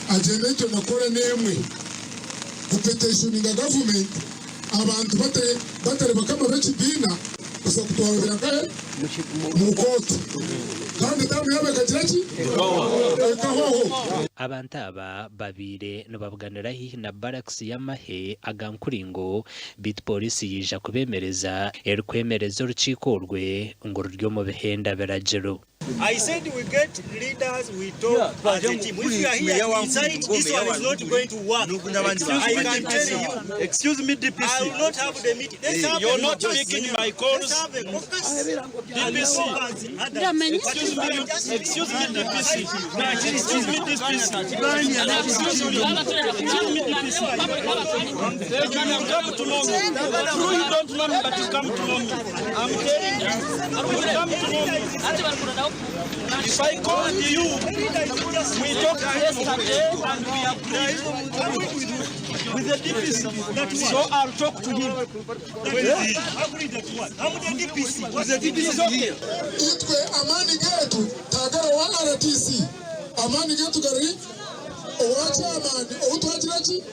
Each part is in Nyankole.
Agenda egyo nakora n'emwe kupetitioninga government abantu batari bakama b'ekibiina kuza kutwarabira nkahe? Mu kooti. Kandi term yaabo ekagira ki? Ekahwaho. Abantu aba babaire nibabuganira haihi na barracks y'amahe aga Nkuringo beitu pooriisi yaija kubeemereza erikwemereza orukiiko orwe ngu ruri omu bihenda biragiro. I said we get leaders we talk as a team. If you are here to incite, this one is not going to work. I can tell you. Excuse me, DPC. I will not have the meeting. Let's have You're a not caucus. picking my calls. Let's have a caucus. DPC. Excuse me, excuse me, DPC. Excuse me, DPC. Excuse me, excuse me, DPC. You have come to know me. True, you don't know me, but you come to know me. I'm telling you, you come to know me. If I called you, we talked yesterday and we agreed with the DPC. So I'll talk to him. Agreed at what? I'm the DPC. The DPC is okay. Itwe amaani gaitu tagara owa RTC, amaani gaitu gari owa chairman ou twagira ki?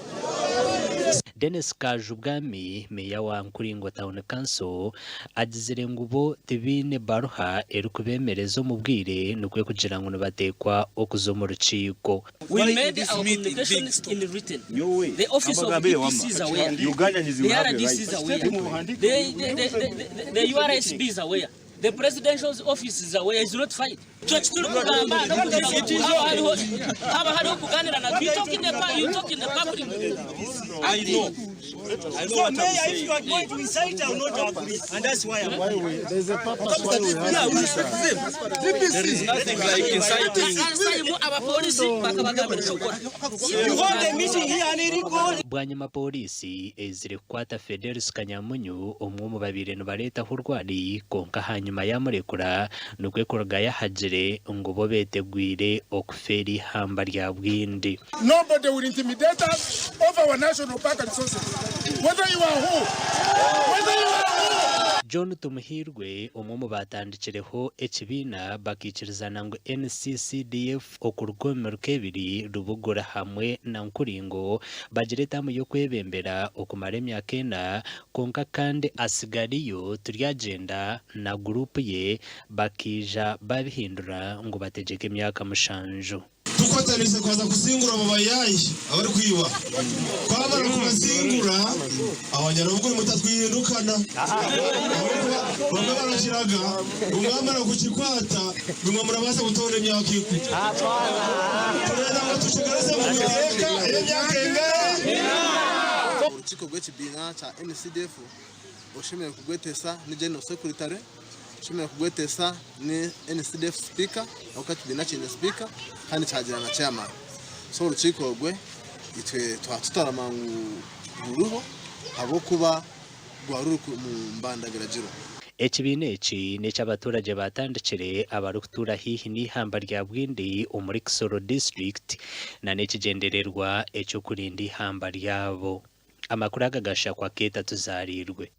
Denis Kajubwami, Meeya wa Nkuringo Town Council agizire ngu bo tibaine baruha erikubeemereza omu bwire nikwo kugira ngu nibateekwa okuza omu rukiiko. We made our communications in written. The office of DPC is aware. The RDC is aware. The, the, the, the URSB is aware. The presidential office is aware. Is not fight. Icyo turi kugamba no kugira ngo haba hariho haba hariho kuganira na you talk in the you talk in the public. I know. I know So, what I'm Mayor, if saying. you are going to incite, I will not agree. And that's why I'm here. There's a purpose why we have Yeah, we respect them. There is nothing like inciting. Harimu abapolisi bakabagambira icyo gukora. You hold the meeting here and it goes. Bwanyima pooriisi eizire kukwata Fidelis Kanyamunyu omwe omu babaire nibareetaho orwari kwonka ahanyima yamurekura nikwo kuruga yahagire ngu bo betegwire okufeera eihamba rya Bwindi. Nobody will intimidate us over our national park resources. Whether you are who, whether you are who. John Tumuhiirwe omwe omu baatandikireho ekibiina bakaikirizana ngu NCCDF okuruga omu miruka ebiri Rubugura hamwe na Nkuringo bagire etaamu y'okwebembera okumara emyaka ena kwonka kandi asigariyo Turyagyenda na guruupu ye bakaija babihindura ngu bategyeke emyaka mushanju. Tukwatanise kubaza kusingura abo bayayi abarikwiba. Twamara kubasingura, abanyaruguru mutatwihindukana. Ahabw'okuba bamwe barakiraga ngu mwamara kukikwata nimwe murabaasa kutoora emyaka ikumi. Turenda ngu tukigaruze omu buteeka ey'emyaka engahi? Orukiiko rw'ekibiina kya NCDF oshemereire kugwetesa ni General Secretary, oshemereire kugwetesa ni NCDF Speaker ahabw'okuba ekibiina kiine Speaker kandi kyagira na Chairman. So orukiiko orwe itwe twatutarama ngu ruriho ahabw'okuba rwaba ruri omu mbanda biragiro. Ekibiina eki n'eky'abaturagye baatandikire abarikutuura haihi n'eihamba rya Bwindi omuri Kisoro District n'ekigyendererwa eky'okurinda eihamba ryabo. Amakuru aga gashakwa Keeta Tuzaariirwe.